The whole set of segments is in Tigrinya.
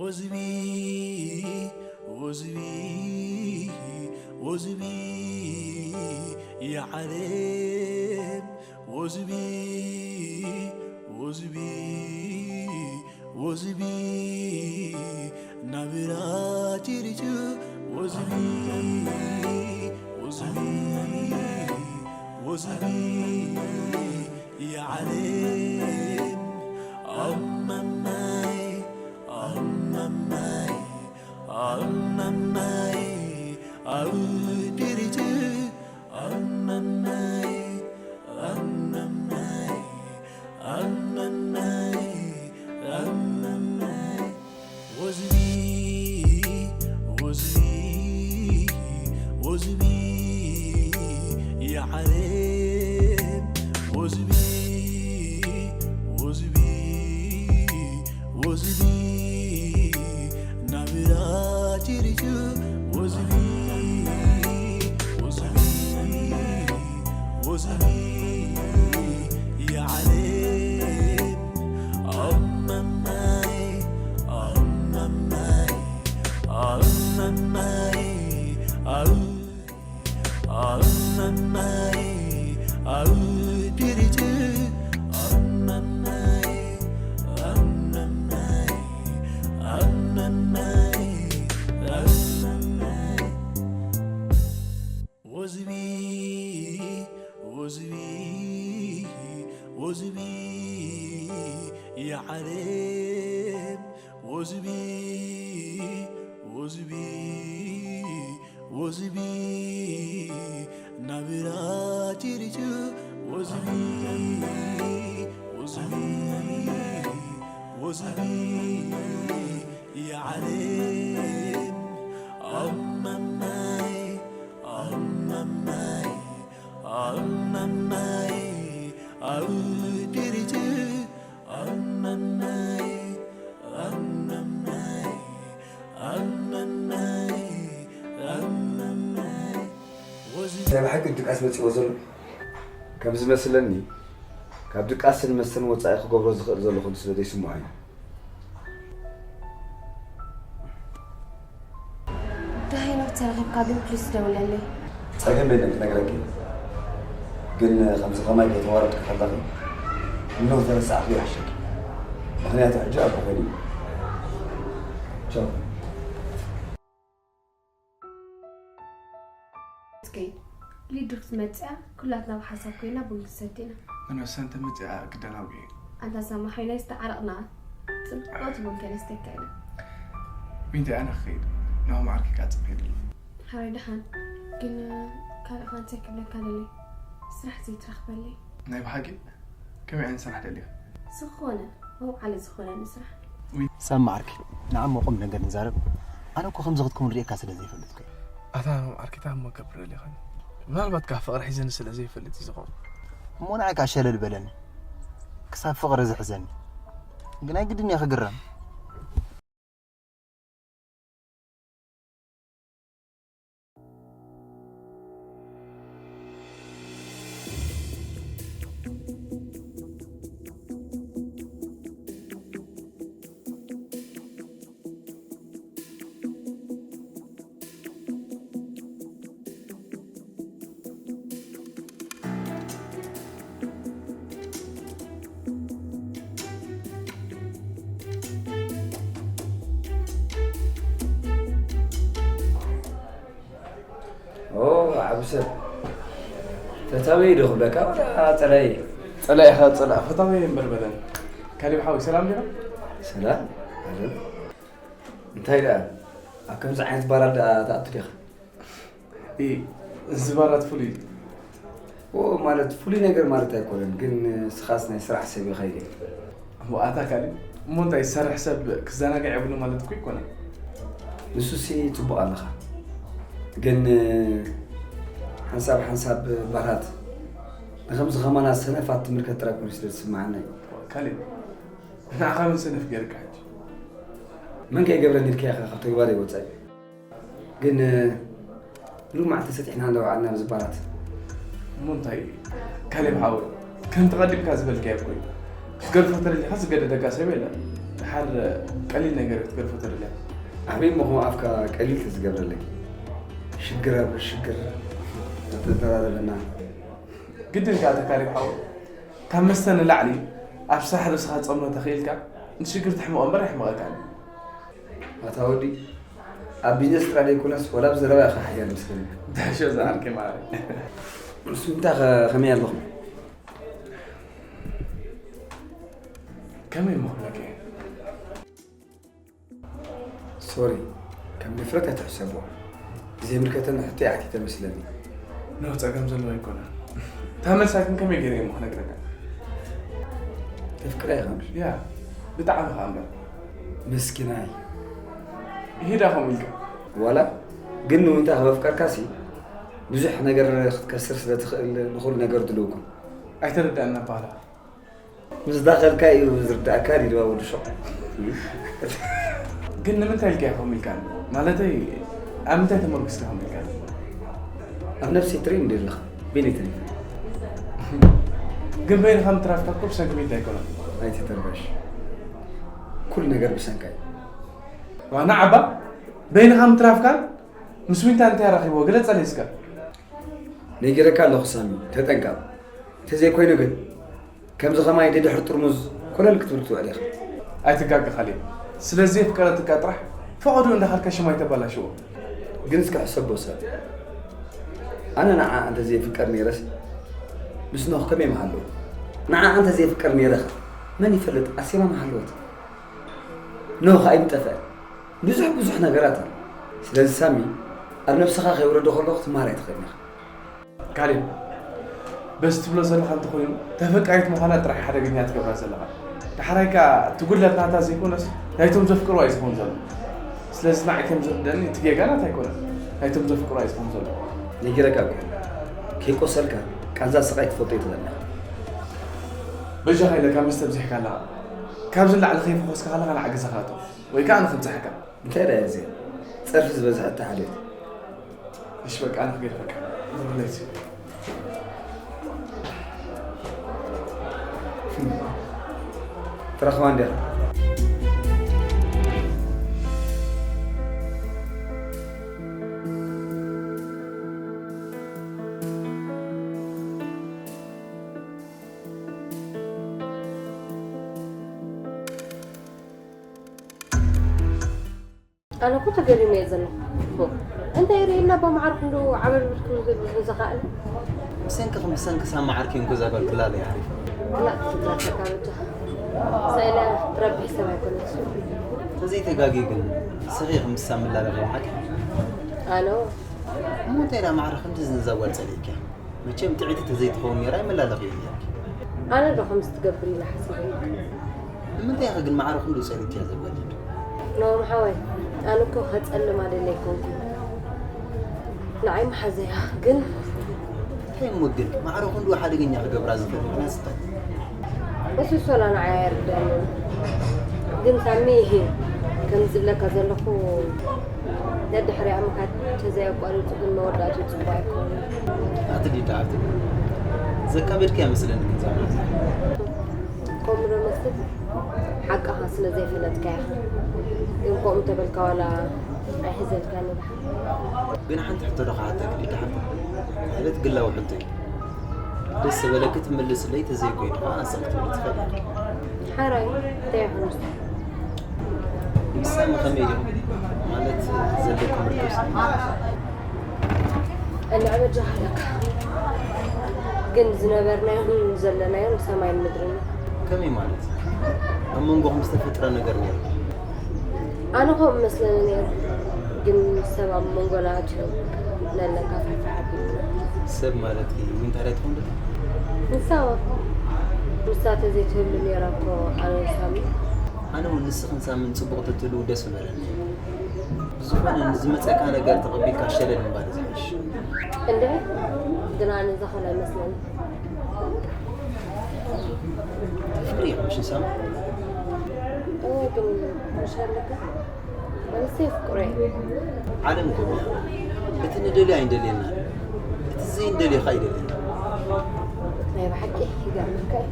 ወዝቢ ወዝቢ ወዝቢ የዓለም ወዝቢ ወዝቢ ወዝቢ ናብራ ቲሪቱ ወዝቢ ወዝቢ ወዝቢ የዓለም ኣመማይ ኣመማይ ኣመማይ ኣብ ቲሪቱ ኣመማይ ኣመማይ ኣመማይ ኣመማይ ወዝቢ ወዝቢ ወዝቢ የዓለም ወዝቢ ወዝቢ ወዝቢ ናብራ ቲሪቱ ወዝቢ ወዝቢ ወዝቢ የዓለም ኣመማይ ኣመማይ ኣመማይ ኣው ኣመማይ ኣው ቲሪቱ ኣመማይ ኣመማይ ኣመማይ ኣመማይ ወዝቢ ወዝቢ ወዝቢ የዓለም ወዝቢ ወዝቢ ወዝቢ ናብራ ቲሪቱ ወዝቢ ወዝቢ ወዝቢ የዓለም ኣመማይ ኣመማይ ኣመማይ ኣው ቲሪቱ ኣመማይ ኣመማይ ኣመማይ ኣመማይ ወዝቢ ናይ ብሓቂ ድቃስ መጺዎ ዘሎ ከም ዝመስለኒ ካብ ድቃስን መስተን ወጻኢ ክገብሮ ዝኽእል ዘለኹ ስለ ዘይስምዖ እዩ። ደሃይ ናብቲ ተረኺብካ ግን ፕሊስ ደውለለይ። ጸገም የለን ክነግረኪ። ግን ከምዚ ከማይ ከይተዋረድኪ ከለኺ ምነው ተረሳዕኪ ይሕሸኪ። ምኽንያቱ ሕጂ ኣቦ ኮይኑ እዩ። ቻው። እስከይ ሊዱ ክትመጽያ ኩላትና ብሓሳብ ኮይና ቡን ክትሰቲ ኢና። ኣነ ወሳን ተመጽያ ክዳን ኣውጊ። ኣንታ ሳማ ሓይናይ ዝተዓረቕና ጽብቕቲ ቡን ከነስተካ ኢና። ዊንቲ ኣነ ክኸይድ ናብ ማዓርኪ ቃጽፍ የድሊ። ሓራይ ደሓን ግን ካልእ ኻንታይ ክብለካ ደለይ ስራሕ ዘይትረኽበለይ። ናይ ብሓቂ ከመይ ዓይነት ስራሕ ደሊኻ? ዝኾነ መውዓሊ ዝኾነኒ ስራሕ። ሳማ ዓርኪ ንዓሞ ቁም ነገር ንዛረብ ኣነ እኮ ከምዚ ክትከውን ርእየካ ስለ ዘይፈልጥኩ እየ። ኣታ ዓርኪ ታይ እሞ ክገብር ደሊኻ? ምናልባት ከኣ ፍቕሪ ሒዝኒ ስለ ዘይፈልጥ እዩ ዝኸውን። እሞ ንዓይ ከኣ ሸለል በለኒ ክሳብ ፍቕሪ ዝሕዘኒ ግን ኣይግድን እየ ክግረም። ዓቢ ሰብ ፈታወይ ዶ ክብለካ ወላ ጸላኢ? ጸላኢ ኢኻ ጸላኢ ፈታወይ እምበር በለኒ። ካሌብ ሓወይ ሰላም ዲኻ? ሰላም ኣለም እንታይ ደኣ ኣብ ከምዚ ዓይነት ባራት ደኣ ትኣቱ ዲኻ? እይ እዚ ባራት ፍሉይ እዩ። ኦ ማለት ፍሉይ ነገር ማለት ኣይኮነን ግን ንስኻስ ናይ ስራሕ ሰብ ኢኻ ኢለ። እሞ ኣታ ካሌብ እሞ እንታይ ዝሰርሕ ሰብ ክዘናጋዕ የብሉ ማለት እኮ ኣይኮነን። ንሱሲ ጽቡቕ ኣለኻ ግን ሓንሳብ ሓንሳብ ባራት ንኸምዚ ኸማና ሰነፋት ትምልከት ጥራይ ኮይኑ ስለ ዝስምዓና እዩ። ካሌብ ንዓኻ መን ሰነፍ ገይርካ ሕጂ? መን ከይገብረኒ ኢልካ ኢኻ ካብ ተግባረይ ወጻኢ። ግን ሉማዕቲ ሰጢሕና እንዳወዓልና ብዝባላት እሞ እንታይ ካሌብ ሓወይ ከምቲ ቀዲምካ ዝበልካዮ እኮ እዩ ክትገድፎ ተደሊኻ ዝገደደካ ሰብ የለን። ሓደ ቀሊል ነገር ክትገድፎ ተደልያ። ኣበይ እሞ ከም ኣፍካ ቀሊል ተዝገብረለይ። ሽግር ኣብ ሽግር ተተደራረበና። ግድን ከኣ ተካሪብ ሓው፣ ካብ መስተ ንላዕሊ ኣብ ስራሕ ርእስኻ ትጸምዶ ተኽኢልካ ንሽግር ትሕምቖ እምበር ኣይሕምቐካን። ኣታ ወዲ ኣብ ቢዝነስ ጥራይ ዘይኮነስ ወላ ኣብ ዘረባ ኢኻ ሓያል መስለኒ። ድሕሾ ዝዓርከ ማሪ። ንስምንታ ከመይ ኣለኹም? ከመይ ምኽነከ? ሶሪ፣ ከም ድፍረት ኣይትሕሰቦ። ብዘይምልከተኒ ሕቶ ይሓቲተ መስለኒ። ኖ፣ ጸገም ዘለዎ ኣይኮነን። እታ መልሳ ግን ከመይ ገይረ እየ እሞ ክነግረካ? ተፍቅራ ኢኻ ምሽ? ያ፣ ብጣዕሚ ኸኣ እምበር። መስኪናይ። ይሄዳ ከምኡ ኢልካ። ዋላ ግን ንውንታ ካብ ኣፍቀርካሲ ብዙሕ ነገር ክትከስር ስለ ትኽእል ንኹሉ ነገር ድልው ኩን። ኣይተረዳእና ኣባህላ። ምስ ዳኸልካ እዩ ዝርዳእካ ዲድባ ወዲ ሾቕ። ግን ንምንታይ ኢልካ ከምኡ ኢልካ? ማለተይ ኣብ ምንታይ ተመርኩስካ ከምኡ ኢልካ? ኣብ ነፍሲ ትሪን እንዲ ኣለኻ ቤኒ ትሪን። ግን በይንኻ ምትራፍካ እኮ ብሰንኪ ሚድ ኣይኮነን። ኣይትተርበሽ። ኩሉ ነገር ብሰንካ እዩ። ዋና ዓባ በይንኻ ምትራፍካን ምስ ዊንታ እንታይ ኣራኺብዎ? ግለጸለይ እስከ። ነጊረካ ኣለኹ ሳሚ፣ ተጠንቀቕ። እንተዘይኮይኑ ግን ከምዚ ከማይ ደድሕሪ ጥርሙዝ ኮለል ክትብል ክትውዕል ኢኻ። ኣይትጋገ ካሌብ። ስለ ዘየፍቀረትካ ጥራሕ ፈቐድኡ እንዳኸድካ ሽማ ኣይተባላሽዎ። ግን እስከ ሕሰቦ ሰብ። ኣነ ንዓኣ እንተዘይፍቀር ነይረስ ምስ ኖህ ከመይ ምሃለወት? ንዓኣ እንተዘይፍቀር ነይረኸ መን ይፈልጥ ኣርሴማ ምሃለወት? ኖህ ከኣ ኣይምጠፍአን። ብዙሕ ብዙሕ ነገራት ኣሎ። ስለዚ ሳሚ ኣብ ነብስኻ ከይወረዶ ከለኹ ትመሃር ኣይትኽእልን ኢኻ። ካሌብ፣ በዚ ትብሎ ዘለኻ እንተኾይኑ ተፈቃሪት ምዃና ጥራሕ ሓደገኛ ትገብራ ዘለኻ። ዳሕራይ ከኣ እቲ ጉድለት ናታ ዘይኮነስ ናይቶም ዘፍቅርዋ እዩ ዝኾን ዘሎ። ስለዚ ንዓይ ከም ዝርደኒ እቲ ጌጋ ናታ ኣይኮነን፣ ናይቶም ዘፍቅርዋ እዩ ዝኾን ዘሎ። ነጊረካ እኮ ከይቆሰልካ ቃንዛ ስቓይ ትፈልጦ ኣይትኽእልን ኢኻ። በጃኻ ኢለካ መስተ ኣብዚሕካ ኣለኻ። ካብዚ ንላዕሊ ከይፈኾስካ ከለኻ ንዓገዛኻ እቶ ወይ ከኣ ንኽብጽሓካ። እንታይ ደኣ እዚ ጸርፊ ዝበዝሐ እታ ሓልዮት። እሺ በቃ ኣነ ክገድፈካ። ብሩህ ለይቲ። ትረኽባ እንዲኻ። ኣነ እኮ ተገሪመ እየ ዘለኹ። እንታይ ርእየና ኣባ መዓር ክንዱ ዓበልብል ክብል ዝኽእል? ብሰንክኽን ብሰንኪ ሳማ ዓርኪ እንኮ እዛ ጓል ክላለ እያ ሓሪፋ። ላ ትትራፈካ በጃኻ። ሳኢላ ትረብሕ ሰብ ኣይኮነች። ተዘይተጋግየ ግን ስኺ ምስ ሳም ምላለ ዶ ሓቂ? ኣነ እሞ እንታይ ዳ ማዕረ ክንድዚ ንዛ ጓል ጸሊእክያ? መቸም ጥዕይቲ ተዘይትኸውን ነይራ ኣይመላለኽዮ ነይርኪ። ኣነ ዶ ከምዚ ትገብር ኢለ ሓሲበ። ንምንታይ ኢኺ ግን ማዕረ ክንዱ ጸሊእክያ ዘጓል? ኖም ሓወይ ኣነ እኮ ከጸልማ ደለ ኣይኮንኩ። ንዓይ መሓዘያ ግን እንታይ እሞ ግን ማዕረ ክንዱ ሓደገኛ ክገብራ ዝኽእል ምኽንያት እንታይ? እሱ ሶላ ንዓይ ኣይርድኣንን። ግን ሳሚ ከምዚ ዝብለካ ዘለኹ ነድሕሪኣ ምኻድ ተዘይኣቋሪጹ ግን መወዳእቱ ጽቡቕ ኣይኮነን። ኣቲ ሊዳ ሓብቲ ዘካበድክያ መስለኒ ግን ዛና ከምኡ ዶ መስል ሓቅኻ ስለ ዘይፈለጥካ ኢኻ። ግን ከምኡ ተበልካ ዋላ ኣይሕዘልካን ኢኻ። ግን ሓንቲ ሕቶ ዶ ክሓተኪ ሊዳ ሓብቲ? ማለት ግላዊ ሕቶ እዩ። ደስ ዝበለኪ ትምልስለይ ተዘይኮይኑ ከዓ ኣንሳ ክትብሊ ትኽእሊ ኢኺ። ሓራይ እንታይ ይኹን ንሱ? ምሳሚ ከመይ ኢኹም? ማለት ዘለኩም ርክብ እንዕበጃ ኣለካ ግን ዝነበርናዮን ዘለናዮን ሰማይን ምድርን እዩ። ከመይ ማለት? ኣብ መንጎኹም ዝተፈጥረ ነገር ነይሩ? ኣነ ከምኡ መስለኒ ነይሩ ግን ሰብ ኣብ መንጎና ኣትዩ ነለካ ፋሕፋሕ ኣቢሉና። ሰብ ማለት እዩ ዊንታ ዳይ ትኾን ዶ? ንሳ ንሳ ተዘይትህሉ ነይራ እኮ ኣነ ሳሚ። ኣነ እውን ንስኽን ሳምን ጽቡቕ ተትህልዉ ደስ ምበለኒ። ብዝኾነ ንዝመጸካ ነገር ተቐቢልካ ሸለል ምባል እዩ ዝሓይሽ። እንድዒ ግን ኣነ እዛ ኸላ ይመስለኒ። ፍቅሪ ኢኹም ሽሳም እወ ግን ምሽ ኣለካ ኣነስ የፍቅሮ እየ። ዓለም ገበያ እቲ ንደልዮ ኣይንደልየና እቲ ዘይንደልዮ ኸዓ ይደልየና። ናይ ብሓቂ ይገርመካ እዩ።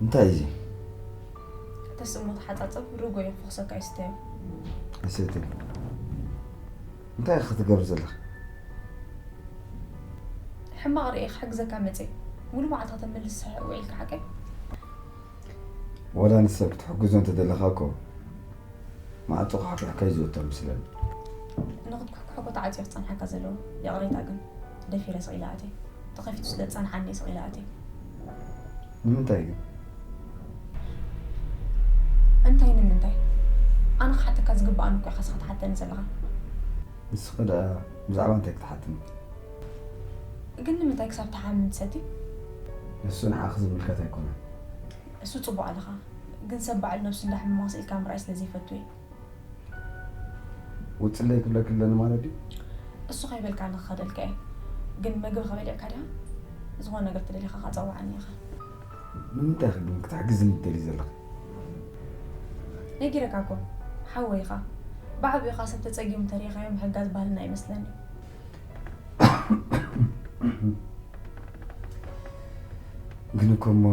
እንታይ እዩ እዚ? ተስእሞ ተሓጻጸብ፣ ርጎ እዮም ፈኽሰካ ይስተዮ። እሰቲ እንታይ ክትገብር ዘለኻ? ሕማቕ ርእየ ክሕግዘካ መጸ። ሙሉ መዓልቲ ከተመልስ ውዒልካ ሓቀይ? ወላ ንሰብ ክትሕግዞ እንተደለኻ እኮ ማዕጾ ክሕኩሕካ እዩ ዝወጥር ምስለኒ። ንኽትኩሕኩሖ እኮ ተዓጽዮ ክጸንሓካ ዘለዎ። ይቕሬታ ግን ደፊረ ስቕ ኢለ ኣትየ። ተኸፊቱ ስለ ዝጸንሓኒ ስቕ ኢለ ኣትየ። ንምንታይ ግን? እንታይ ንምንታይ? ኣነ ክሓተካ ዝግብኣኒ እኮ ኢኻ ንስኻ ትሓተኒ ዘለኻ። ንስኺ ደኣ ብዛዕባ እንታይ ክትሓትኒ? ግን ንምንታይ ክሳብ ትሓምም ትሰቲ? ንሱ ንዓኺ ዝምልከት ኣይኮነን። እሱ ጽቡቕ ኣለኻ፣ ግን ሰብ ባዕሉ ነብሱ እንዳሕመማ ስኢልካ ምርኣይ ስለ ዘይፈቱ እየ። ውፅለይ ክብለኪ ኣለኒ ማለት ድዩ? እሱ ከይበልካ ንክኸደልካ እየ። ግን መግቢ ከበሊዕካ ዲኻ? ዝኾነ ነገር ተደሊኻ ከጸውዓኒ ኢኻ። ንምንታይ ኢኺ ግን ክትሕግዝኒ ትደልዪ ዘለኺ? ነጊረካ እኮ ሓወይ ኢኻ። ብዓቢኡ ኢኻ ሰብ ተጸጊሙ ተሪኢኻዮ ምሕጋዝ ባህልና ኣይመስለኒ። ግን እኮ እሞ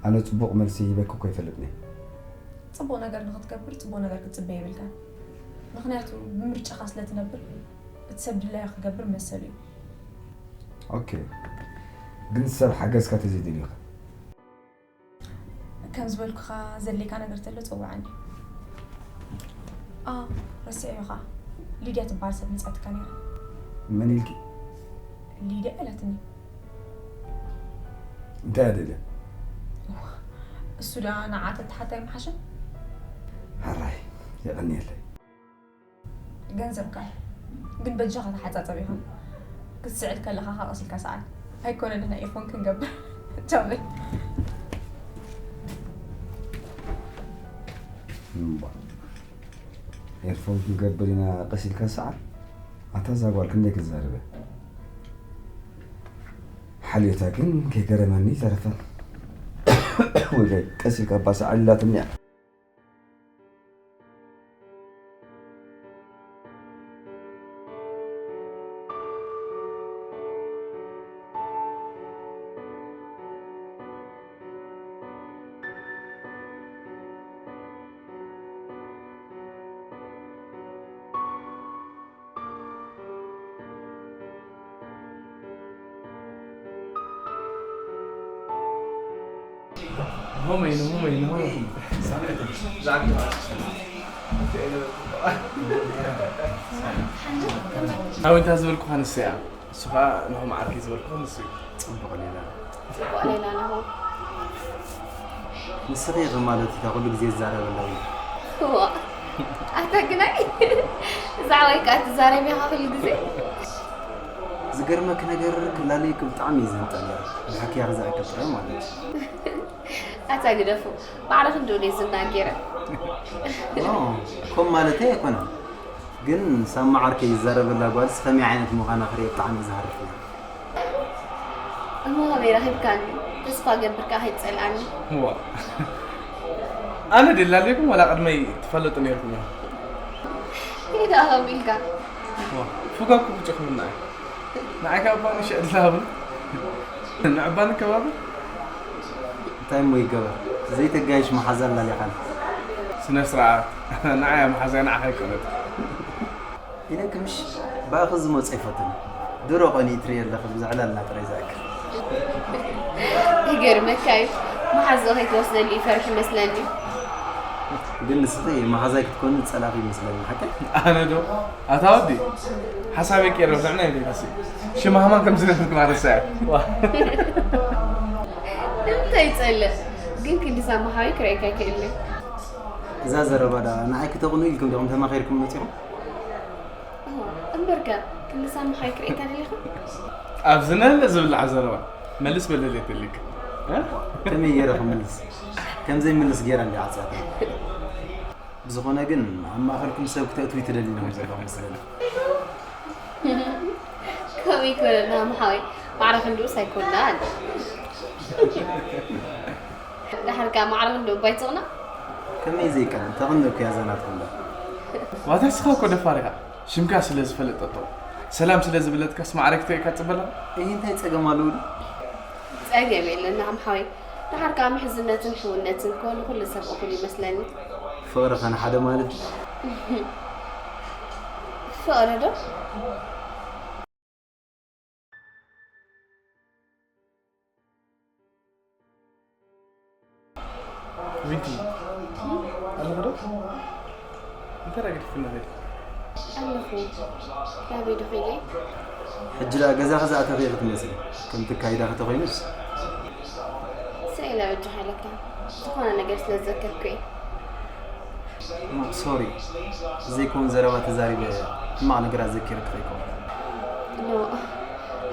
ኣነ ጽቡቕ መልሲ ሂበኪ እኮ ኣይፈልጥን እየ። ጽቡቕ ነገር ንኽትገብር ጽቡቕ ነገር ክትጽበ የብልካን። ምኽንያቱ ብምርጫኻ ስለ ትነብር እቲ ሰብ ድላዩ ክገብር መሰሉ እዩ። ኦኬ፣ ግን ሰብ ሓገዝካ ተዘይደልዩኻ? ከም ዝበልኩኻ ዘድልየካ ነገር ተሎ ጸውዓኒ። ኣ ረሲዐዮ ኸኣ ሊድያ ትበሃል ሰብ መጻትካ ነይራ። መን ኢልኪ? ሊድያ ኢላትኒ። እንታይ እያ ደልያ? እሱ ደኣ ንዓ ተተሓታይ ምሓሸ። ሕራይ የቐንየለይ። ገንዘብካ ግን በጃኻ ተሓጻጸብ ኢኻ። ክትስዕል ከለኻ ኸኣ ቀስ ኢልካ ሰዓል። ኣይኮነን ንሕና ኤርፎን ክንገብር። ቻው በል። እምባ ኤርፎን ክንገብር ኢና ቀስ ኢልካ ሰዓል። ኣታ እዛ ጓል ክንደይ ክትዛረበ ሓልዮታ ግን ከይገረመኒ ይተረፈን። ወይለይ ቀስ ኢልካ እባ ሰዓል ኢላትኒ እያ። ሆመይ ንሆመይ ንሆመይ። ኣወንታ ዝበልኩኻ ንሱ እያ። እሱ ኸኣ ንሆም ዓርከይ ዝበልኩኻ ንሱ እዩ። ጽቡቕ ሌላ። ጽቡቕ ሌላ ናሆም። ንስኺ ኢኺ ማለት እታ ኩሉ ግዜ ዝዛረበላ ወይ? ዋ ኣታ ግናይ ብዛዕባይ ከኣ ትዛረብ ኢኻ ኩሉ ግዜ። ዝገርመኪ ነገር ክላለየኪ ብጣዕሚ እየ ዘንጠልያ። ብሓኪ እያ ክዛኣኪ ጥራይ ማለት እዩ። ኣታ ግደፎ ባዕልኺ እንዶ ድየ ዝናገረ። ኖ ከምኡ ማለተይ ኣይኮነን። ግን ሳማ ዓርከይ ዝዛረበላ ጓልስ ከመይ ዓይነት ምዃና ክርኢ ብጣዕሚ እየ ዝሃርፍ ነይረ። እሞ ከመይ ረኺብካኒ? ተስፋ ገብር ከኣ ከይትጸልኣኒ። ዋ ኣነ ድየ ላለይኩም ዋላ ቅድመይ ትፈልጡ ነይርኩም ኢኹም። ከይዳ ከምኡ ኢልካ። ዋ ፉጋ እኮ ብጭኹምና እዩ። ንዓይ ካብ ባኒ ሸዕድላ ሃብን ንዕባኒ ከባቢ እንታይ እሞ ይገበር ዘይተጋይሽ መሓዛ ኣላሊኻን። ስነ ስርዓት ንዓያ መሓዛይ ንዓኻ ይቀመጥ። ኢለኪ ምሽ ብኣኺ ዝመጾ ይፈትን ድሮ ኾይኑ ይትርእዮ ኣለኺ ብዘዕላልና ጥራይ ዝኣክል። ይገርመካ እዩ መሓዝኡ ከይትወስደሉ ይፈርሕ ይመስለኒ። ግን ንስኺ መሓዛይ ክትኮኒ ዝጸላኺ ይመስለኒ ሓቀይ? ኣነ ዶ ኣታ ወዲ ሓሳበይ ቀይረ ንዕና ይደግሲ ሽማህማን ከም ዝነግርክ ማረሳ እንታይ ይጸልእ ግን ክንዲ ሳማ ሓወይ ክርእየካ ኣይክእልን። እዛ ዘረባ ደኣ ንዓይ ክተቕኑ ኢልኩም ዲኹም ተማኺርኩም መጺኹም? እምበርከ ክንዲ ሳማ ሓወይ ክርእየካ ደሊኹ? ኣብዚ ነለ ዝብላዕ ዘረባ መልስ በለል የትልክ ከመይ ገይረ ክምልስ? ከምዘይ ምልስ ገይረ እንዲ ዓጽያታ። ብዝኾነ ግን ኣብ ማእኸልኩም ሰብ ክተእትዊ ትደሊ ኢኹም ዘለኹም መስለኒ። ከምኡ ኣይኮነን ሃሙ ሓወይ ማዕረ ክንድኡስ ኣይኮናን። ደሓር ከኣ ማዕረ ክንድኡ እባ ኣይትቕኖ። ከመይ ዘይቀንእ ተቕንእ እኮ እያ እዛ ናትኩም ዶ። ዋታ ንስኻ እኮ ደፋር ኢኻ ሽምካ ስለ ዝፈለጠቶ ሰላም ስለ ዝብለትካስ ማዕረ ክተእካ ትጽበላ። እይ እንታይ ጸገም ኣለዎ ድዩ? ጸገም የለን ሃሙ ሓወይ ደሓር ከዓ ምሕዝነትን ሕውነትን ከሆነ ኩሉ ሰብ እኹል ይመስለኒ። ፍቕሪ ኸነ ሓደ ማለት እዩ። ፍቕሪ ዶ? ዊንቲ ኣለኹ ዶ? እንታይ ዳ ገዲፍክና ኸይድኪ? ኣለኹ። ናበይ ዶ ኸይደ? ሕጂ ደኣ ገዛ ክዝኣተኺ ክትመስሊ ከምቲ ኣካይዳኺ ተኾይኑስ። ስኢለ በጃኻ ኢለካ ዝኾነ ነገር ስለ ዝዘከርኩ እየ። ሶሪ ዘይኮን ዘረባ ተዛሪበ ሕማቕ ነገራት ዘኪረኪ ከይኮን። ኖ፣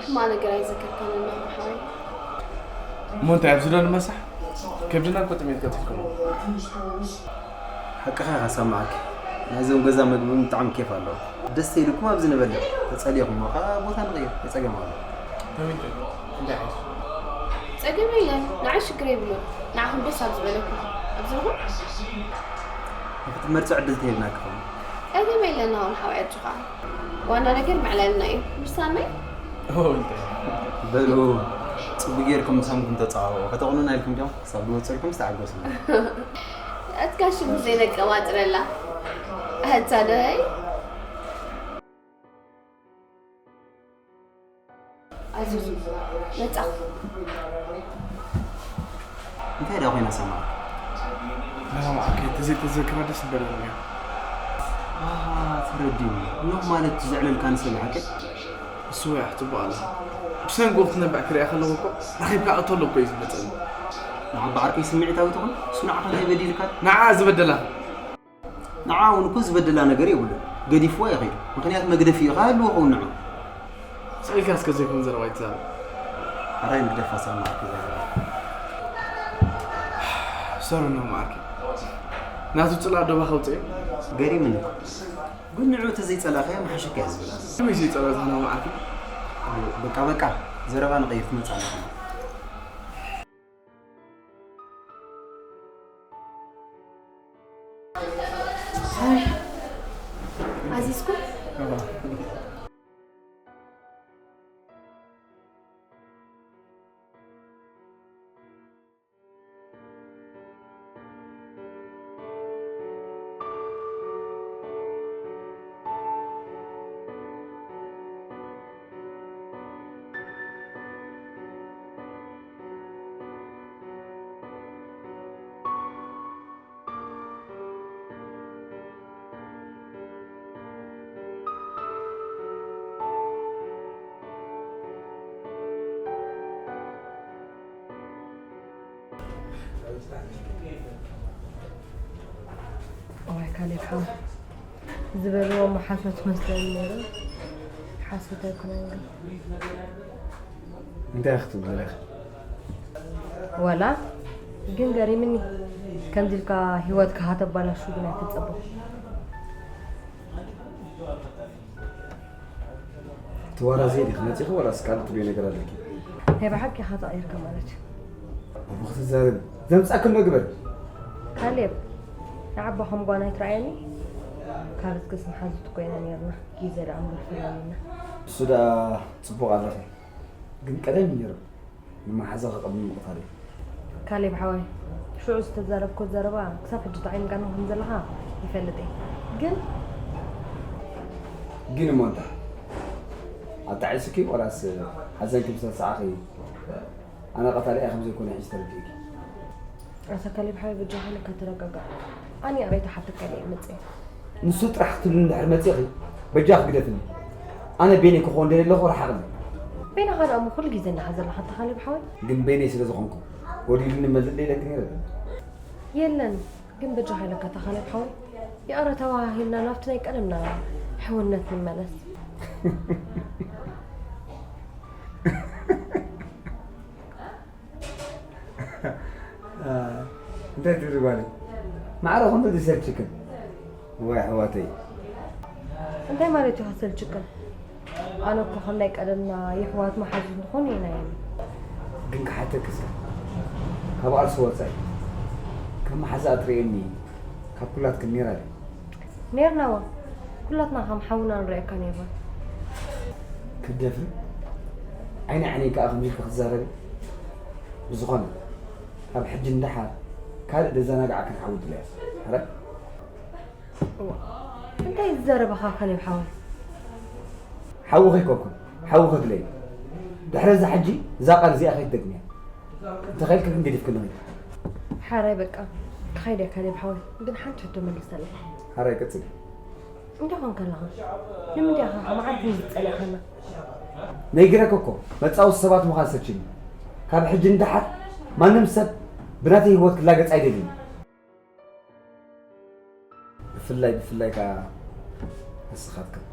ሕማቕ ነገር ኣይዘከርካን ኣለኹ ሓወይ። እሞ እንታይ ኣብዚ ዶ ንመሳሕ? ከብድና እኮ ጥሜት ቀቲልኩም። ሓቅኻ ኢኻ ሰማዓኪ። ናይዞም ገዛ መግቢ እውን ብጣዕሚ ኬፍ ኣለዎ። ደስ ኢሉኩም ኣብዚ ንበልዕ። ተጸሊእኹሞ ከኣ ቦታ ንቕይር። እንታይ ጸገም ኣለዎ? ተሚንተ እንታይ ዓይነት? ጸገም የለን፣ ንዓይ ሽግር የብሉን። ንዓኹም ደስ ኣብ ዝበለኩም። ኣብዚ ንኹን? ንኽትመርጾ ዕድል ተሂብናኪ ኾን። ጸገም የለን፣ ንኹን ሓወይ ኣጆኻ። ዋና ነገር ምዕላልና እዩ። ምሳመይ? ኦ እንታይ? በሉ ጽቡቅ ጌርኩም ምሳምኩም ተጻወሩ። ከተቑኑና ኢልኩም ዲኹም? ክሳብ ዝወጽልኩም ዝተዓገሱ። ኣትካ ሽሙ ዘይነቀባጥረላ። ኣታ ደይ? ኣዙዙ መጻ። እንታይ ደኣ ኮይና ሰማዕ? ናባዕከ ተዘይተዘክራ ደስ በለኒ። ኣሃ፣ ተረዲኒ። ኖህ ማለት ዘዕለልካኒ ሰብ ሓቂ? እሱ ወይ ኣሕትቦ ኣላ። ብሰንጎ ክትነብዕ ክሪኣ ከለኹ እኮ ረኺብካ እተሎ እኮ እዩ ዝመጸኒ። ንዓባ ዓርከይ ስምዒታዊ ትኹን? እሱ ንዓኻ እንታይ በዲልካ? ንዓ ዝበደላ። ንዓ እውን እኮ ዝበደላ ነገር የብሉን። ገዲፍዋ እዩ ኸይዱ። ምኽንያት መግደፊ እዩ። ከሃልዎ ኸውን ንዑ። ስቕ ኢልካ እስከ ዘይኮን ዘረባ ኣይትዛረብ። ሕራይ ንግደፋ ሳማ ክዛረባ። ሰሩ ነው ማርኪ። ናቱ ጽላ ዶባ ከውጽእ። ገሪምኒ እኮ። ግን ንዑ ተዘይጸላኸያ መሓሸካ እየ ዝብል ኣነ። ከመይ ዘይጸላ ዝህና ማርኪ? በቃ በቃ ዘረባ ንቐይር ትመጽእ ኣለኻ። ኣዚዝኩም? እዋይ ካሌብ ሓው ዝበልዎ እሞ ሓሶት መስለኒ ነይሩ። ሓሶት ኣይኮነን ግን። እንታይ ክትብል ደለኺ? ወላ ግን ገሪምኒ። ከምዚ ኢልካ ህይወትካ ሃተባላሹ ግን ኣይትጸበ። ትዋራዘይ ዲኺ መፂኺ ወላስ ካልእ ትብዮ ነገር ኣለኪ? ናይ ብሓቂ ኢኻ ተቐይርካ ማለት እዩ። እሞ ክትዛረቢ ዘምፃእክን ዶ ግበሪ። ካሌብ ንዓባ ከም ጓና ኣይትረኣየኒ። ካብ እስክስ መሓዙት ኮይና ነርና። ግዜ ደኣ እምበር ፈላሊና። እሱ ደኣ ፅቡቕ ኣለኺ ግን ቀደም እዩ ነይሩ። ንመሓዛኺ ቅድሚ ምቕታለይ። ካሌብ ሓወይ ሽዑ ዝተዛረብኮ ዘረባ ክሳብ ሕጂ ተዓይንካኒ ከም ዘለኻ ይፈልጥ እየ ግን ግን እሞ እንታይ ኣጣዒሱኪ ዋላስ ሓዘንኪ ምስ ረሳዕኺ ኣነ ቀታሊኣ ከም ዘይኮነ ሕጂ ተረዲእኪ። ኣታ ካሌብ ሓወይ በጃኻ ኢልካ ተረጋጋእ። ኣነ ይቕሬታ ሓተካ ኢለ እየ መፅየ። ንሱ ጥራሕ ክትብልኒ እንድሕር መፂእኺ በጃኺ ግደፍኒ። ኣነ ቤነይ ክኾን ደልየ ኣለኹ ርሓቕኒ። ቤናኻ ደኣ እሞ ኩሉ ግዜ እናሓዘልካ ኣታ ካሌብ ሓወይ። ግን ቤነይ ስለ ዝኾንኩ ጎዲሉኒ መዝእ ኢለኪ ነይረ። የለን ግን በጃኻ ኢለካ ኣታ ካሌብ ሓወይ ይቕረ ተባሃሂልና ናብቲ ናይ ቀደምና ሕውነት ንመለስ። እንታይ ትብሊ ጓለይ? ማዕረ ኹን ዶ ዝሰልችክን? ወይ ኣሕዋተይ። እንታይ ማለት እዩ ከሰልችክን? ኣነ እኮ ከም ናይ ቀደምና የሕዋት መሓዙት ንኾን ኢና የኒ። ግን ክሓተኪ እስከ ካብ ቃልሲ ወፃኢ ከም መሓዛኣ ትርእየኒ ካብ ኩላትክን ኔራ ድያ? ኔርናዋ ኩላትና ከም ሓውና ንርእየካ ኔርና። ክትደፍሪ ዓይኒ ዓይነይ ከዓ ከምዚ ኢልኪ ክትዛረቢ ብዝኾነ ካብ ሕጂ ንደሓር ካልእ ደዘናግዓክን ሓዊ ድለያ። ሕራይ? እንታይ ዝዘረበኻ ካሌብ ሓወይ? ሓዊ ከይኮንኩን ሓዊ ክግለይ። ድሕሪ እዛ ሕጂ እዛ ቃል እዚኣ ከይትደግምያ። እንተኸኢልኪ ግን ገዲፍክኒ ኺዲ። ሓራይ በቃ ክኸይድ እየ ካሌብ ሓወይ፣ ግን ሓንቲ ሕቶ መልሰለይ። ሓራይ ቀጽሊ። እንታይ ኾንካ ኣለኻ? ንምንታይ ኢኻ መዓልቲ ንዝጸላእካና? ነጊረኪ እኮ መጻወቲ ሰባት ምዃን ሰልችኒ። ካብ ሕጂ ንደሓር ማንም ሰብ ብናተይ ህይወት ክላገጽ ኣይደልን። ብፍላይ ብፍላይ ከኣ ንስኻትክን።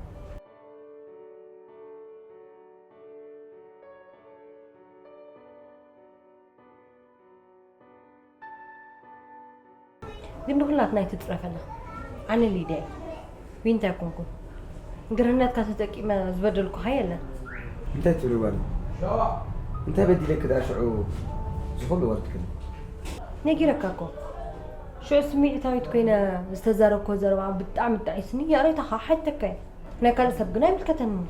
ግን ንኹላትና ኣይትጽረፈና። ኣነ ሊድያ እየ። ዊንታ ኣይኮንኩን። ግርህነትካ ተጠቂመ ዝበደልኩኻ የለን። እንታይ ትብሊ ጓል? እንታይ በዲለኪ ደኣ ሽዑ ዝኹሉ ወርድክኒ? ነጊረካ እኮ። ሽዑ ስምዒታዊት ኮይነ ዝተዛረብኮ ዘረባ ብጣዕሚ ጣዒስኒ፣ ይቕሬታ ከዓ ሓቲተካ እየ። ናይ ካልእ ሰብ ግን ኣይምልከተንን እዩ።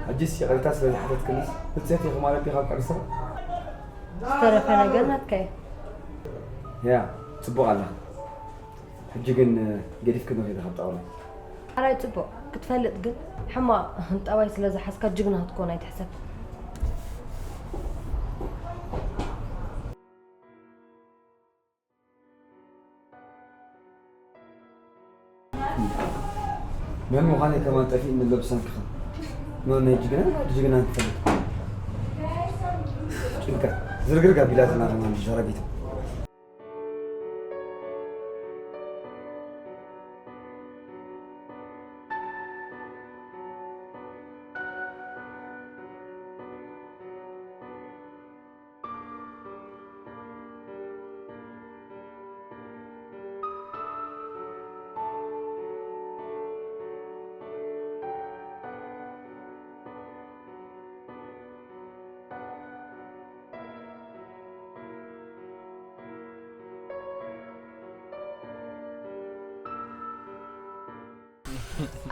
ሕጂስ ይቕሬታ ስለ ዝሓተትክንስ ህጽየት ኢኺ ማለት ድዩ ካብ ቀሪ ሰባት? ዝተረፈ ነገር ናትካ እዩ። ያ፣ ጽቡቕ ኣለኺ። ሕጂ ግን ገዲፍክኒ ኺዲ ካብ ጣውላ። ሓራይ ጽቡቕ ክትፈልጥ ግን ሕማቕ ጠባይ ስለ ዝሓዝካ ጅግና ክትኮን ኣይትሕሰብ። መን ምዃነይ ከማን ጠፊእኒ ኣሎ ብሰንክኽን። መን ናይ ጅግና ጅግና ንፈልጥ። ጭንቀት ዝርግርግ ኣቢላትና ከማን ሸረቢት።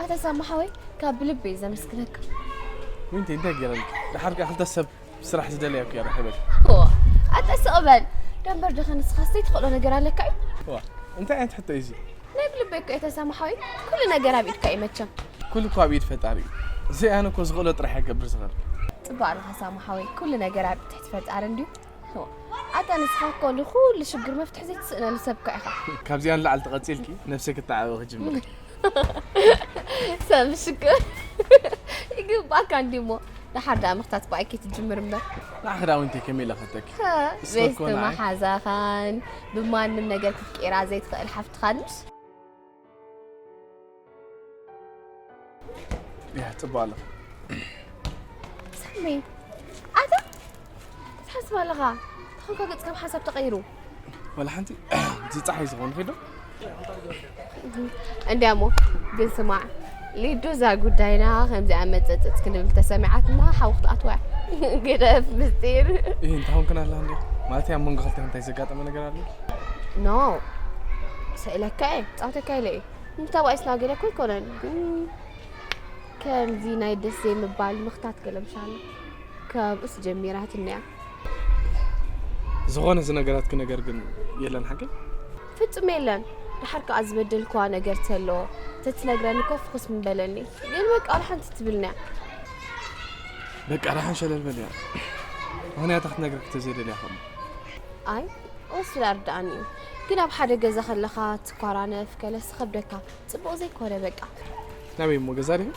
ኣታ ሳማ ሓወይ ካብ ብልቢ እየ ዘመስግነካ። ዊንቲ እንታይ ገይረልኪ? ድሓር ከኣ ክልተ ሰብ ስራሕ ዝደለያ እኮ እያ ረኺበልኪ። ኣታ ስቕ በል ደንበር ድኻ ንስኻስ ዘይትኽእሎ ነገር ኣለካ እዩ። ዋ እንታይ ዓይነት ሕቶ እዩ እዚ? ናይ ብልበይ እኮ እየ ተሳማ ሓወይ ኩሉ ነገር ኣብ ኢድካ እዩ መቸም። ኩሉ እኮ ኣብ ኢድ ፈጣሪ እዩ። ዘይኣነ እኮ ዝኽእሎ ጥራሕ እየ ክገብር ዝኽእል። ጽቡቕ ኣለኻ ሳማ ሓወይ ኩሉ ነገር ኣብ ትሕቲ ፈጣሪ እንድዩ። ኣታ ንስኻ እኮ ንኹሉ ሽግር መፍትሒ ዘይትስእነሉ ሰብ እኮ ኢኻ። ካብዚኣ ንላዕሊ ተቐጺልኪ ነብሰይ ክተዓበ ክጅምር። ሰብ ሽግር ይግባካ እንዲሞ ደሓር ደኣ ምኽታት ብኣይ ከይትጅምር እምበር። ንዓኺ ደኣ ወንተይ ከመይ ኢለ ክፈልጠኪ? ንስኺ እኮ ቤስቲ ንዓይ መሓዛኻን ብማንም ነገር ክትቅይራ ዘይትኽእል ሓፍትኻን ምሽ? ያ ጽቡቕ ኣለኻ። ሳሚ ኣታ ትሓስብ ኣለኻ ተኾንካ ገጽካ ብሓሳብ ተቐይሩ። ዋላ ሓንቲ እቲ ጸሓይ ዝኾነ ኺዶ እንዲያሞ ግን ስማዕ ሊዱ እዛ ጉዳይና ከምዚኣ መጸጸጽ ክንብል ተሰሚዓትና ሓዊ ክትኣትዋ ግደፍ ምስጢር። እይ እንታይ ኾንክን ኣላ እንዲ ማለት ኣብ መንጎ ክልተ እንታይ ዘጋጠመ ነገር ኣሎ? ኖ ስእለካ እየ ጻውተካ ኢለ እየ ምተባኢስና ገለ እኮ ኣይኮነን ግን ከምዚ ናይ ደስ ዘይምባል ምኽታት ገለ ምሻሎ ካብኡስ ጀሚራትኒ እያ። ዝኾነ ዝነገራትኪ ነገር ግን የለን ሓቂ? ፍጹም የለን። ደሓር ከኣ ዝበደልክዋ ነገር ተሎ ተትነግረኒ እኮ ፍኹስ ምበለኒ። ግን በቃ ወላ ሓንቲ ትብልንያ። በቃ ደሓን ሸለል በልያ። ምኽንያታ ክትነግረኪ ተዘይደልያ ከሞ። ኣይ እሱ ዳኣ ርድኣኒ እዩ። ግን ኣብ ሓደ ገዛ ከለኻ ትኳራነፍ ገለ ዝኸብደካ ጽቡቕ ዘይኮነ በቃ። ናበይ እሞ ገዛ ዲኺ?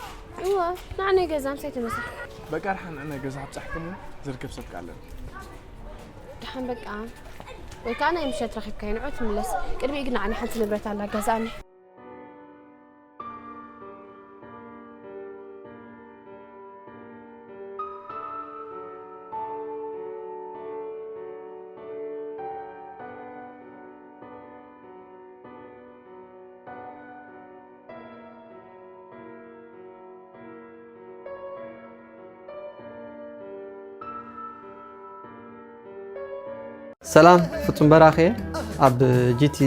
እወ ንዓነይ ገዛ ምሳይ ተመሳሕ። በቃ ደሓን ንዕነ ገዛ ኣብጻሕክሞ ዝርከብ ሰብ ከኣ ኣለና። ደሓን በቃ ወይ ከዓ ናይ ምሸት ረኺብካዮ ንዑ ትምለስ። ቅድሚኡ ግን ንዓኒ ሓንቲ ንብረት ኣላ ገዛእኒ። ሰላም ፍጹም በራኸ ኣብ ጂቲ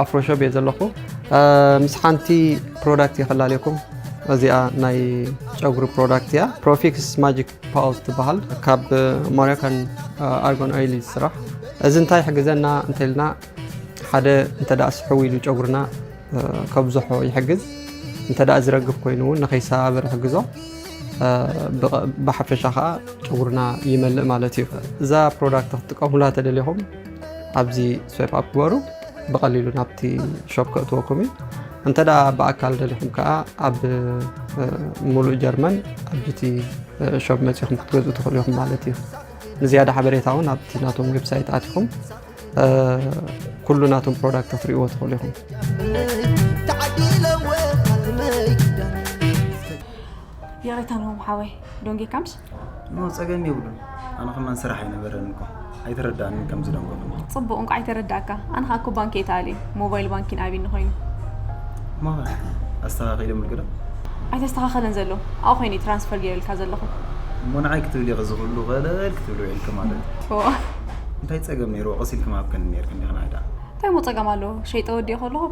ኣፍሮ ሾፕ እየ ዘለኹ። ምስ ሓንቲ ፕሮዳክት እየ ከላለየኩም። እዚኣ ናይ ጨጉሪ ፕሮዳክት እያ። ፕሮፊክስ ማጂክ ፓውዝ ትበሃል። ካብ ሞሮካን ኣርጎን ኦይል እዩ ዝስራሕ። እዚ እንታይ ይሕግዘና እንተልና፣ ሓደ እንተ ደኣ ስሕው ኢሉ ጨጉርና ከብዝሖ ይሕግዝ። እንተ ደኣ ዝረግፍ ኮይኑ እውን ንኸይሰባበር ይሕግዞ። ብሓፈሻ ከዓ ጨጉርና ይመልእ ማለት እዩ። እዛ ፕሮዳክት ክትጥቀሙላ ተደሊኹም ኣብዚ ስዋይፕ ኣፕ ግበሩ። ብቐሊሉ ናብቲ ሾፕ ከእትወኩም እዩ። እንተ ደኣ ብኣካል ደሊኹም ከዓ ኣብ ሙሉእ ጀርመን ኣብ ቢቲ ሾፕ መጺኹም ክትገዝኡ ትኽእሉ ኢኹም ማለት እዩ። ንዝያዳ ሓበሬታ እውን ኣብቲ ናቶም ዌብሳይት ኣቲኹም ኩሉ ናቶም ፕሮዳክት ክትርእይዎ ትኽእሉ ኢኹም። ይቕሬታ ንሆም ሓወይ፣ ዶንጌካምሽ? ኖ፣ ጸገም የብሉን። ኣነ ከማን ስራሕ ኣይነበረን እኮ። ኣይተረዳእንን ከም ዝደንጎሉኒ። ጽቡቕ፣ እንቋዕ ኣይተረዳእካ። ኣነ ኸኣ እኮ ባንኪ እየ ተኣልየ። ሞባይል ባንኪን ኣቢኒ ኾይኑ። እሞ ኣስተኻኺሎምልኪ ዶ? ኣይተስተኻኸለን ዘሎ። ኣብኡ ኾይነ እየ ትራንስፈር ገይረልካ ዘለኹ። እሞ ንዓይ ክትብሊ ኢኺ እዚ ኹሉ ቐለል ክትብሊ ውዒልኪ ማለት እዩ። ፎእ። እንታይ ጸገም ነይርዎ? ቀስ ኢልኪ ምሃብክኒ ነይርኪ እንዲኺ ንዓይ ደኣ። እንታይ እሞ ጸገም ኣለዎ? ሸይጠ ወዲኤ ከለኹ።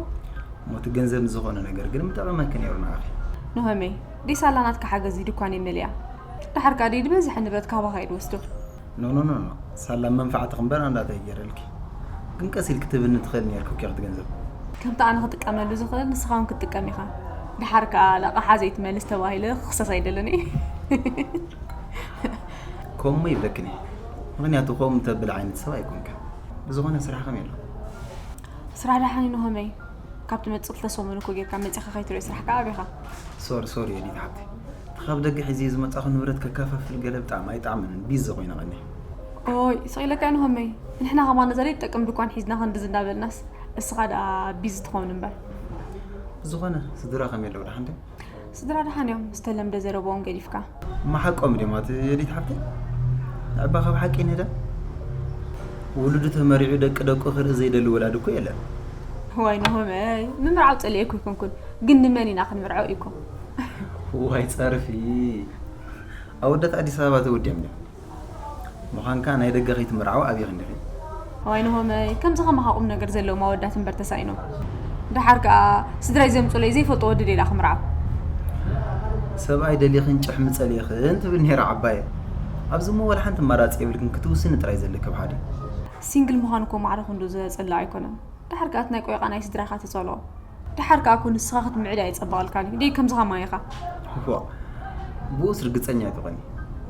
እሞ እቲ ገንዘብ ንዝኾነ ነገር ግን ምጠቐመኪ ነይሩ ንዓኺ። ኖሀመይ፣ ዲስ ኣላ ናትካ ሓገዝ ድኳነይ መሊኣ። ደሓር ከኣ ድዩ ዝበዝሐ ንብረት ካባኻ እየ ዝወስዶ? ኖኖኖኖ፣ ሳላ መንፍዓትኺ እምበር ኣንዳታይ ገይረልኪ። ግን ቀስ ኢልኪ ትህብኒ ትኽእሊ ነይርኪ እኮ ኢኺ እቲ ገንዘብ። ከምቲ ኣነ ክጥቀመሉ ዝኽእል ንስኻ እውን ክትጥቀም ኢኻ። ደሓር ከኣ ለቓሓ ዘይትመልስ ተባሂለ ክኽሰስ ኣይደልን እየ። ከምኡ ይብለክን እየ። ምኽንያቱ ከምኡ ተብል ዓይነት ሰብ ኣይኮንክን። ብዝኾነ ስራሕ ከመይ ኣሎ? ስራሕ ደሓን እዩ ኖሆመይ። ካብ ትመጽእ ክልተ ሰሙን እኮ ጌርካ መጺኻ ከይትሪኦ ስራሕ ከኣ ኣቢኻ። ሶሪ ሶሪ የዲት ሓብተይ፣ እቲ ካብ ደገ ሒዘዮ ዝመጻኹ ንብረት ከካፋፍል ገለ ብጣዕሚ ኣይጠዓመንን፣ ቢዚ ኮይነ ቀንየ። ኦይ ስቕ ኢለካ ኖሆመይ፣ ንሕና ከማን ነዛ ዘይትጠቅም ድኳን ሒዝና ክንድዚ እንዳበልናስ እስኻ ደኣ ቢዚ ትኸውን እምበር። ብዝኾነ ስድራ ከመይ ኣለዉ ደሓን ድዮም? ስድራ ደሓን እዮም፣ ዝተለምደ ዘረባኦም ገዲፍካ። እማ ሓቆም ድዮም ኣቲ የዲት ሓብተይ? ንዕባ ካብ ሓቂ ንህደ? ውሉዱ ተመሪዑ ደቂ ደቁ ክርኢ ዘይደሊ ወላዲ እኮ የለን። ዋይ ናሆመይ፣ ምምርዓው ጸሊኤኩ ኣይኮንኩን፣ ግን ንመን ኢና ክንምርዖ ኢኩም። ዋይ ጸርፊ። ኣወዳት ኣዲስ ኣበባ ተወዲኦም ድዮም? ምዃንካ ናይ ደገ ከይትምርዓው ኣብይኺ እንዲኺ። ዋይ ናሆመይ፣ ከምዚ ከማኻ ቁምነገር ዘለዎም ኣወዳት እምበር ተሳኢኖም። ደሓር ከኣ ስድራይ ዘምጹለይ ዘይፈልጦ ወዲ ድየ ደኣ ክምርዓው። ሰብኣይ ደሊኽን ጭሕሚ ጸሊእኽን ትብል ነይራ ዓባየ። ኣብዚ እሞ ወላ ሓንቲ ኣማራጺ የብልክን፣ ክትውስኒ ጥራይ ዘለኪ ኣብ ሓደ። ሲንግል ምዃን እኮ ማዕረ ክንድኡ ዘጽልእ ኣይኮነን። ደሓር ከኣ እቲ ናይ ቆይቓ ናይ ስድራኻ ተጸልኦ። ደሓር ከኣ እኮ ንስኻ ክትምዕድ ኣየጸብቐልካን እዩ። ደይ ከምዚ ከማይ ኢኻ። ዋእ ብኡስ ርግጸኛ ኣይትኾኒ።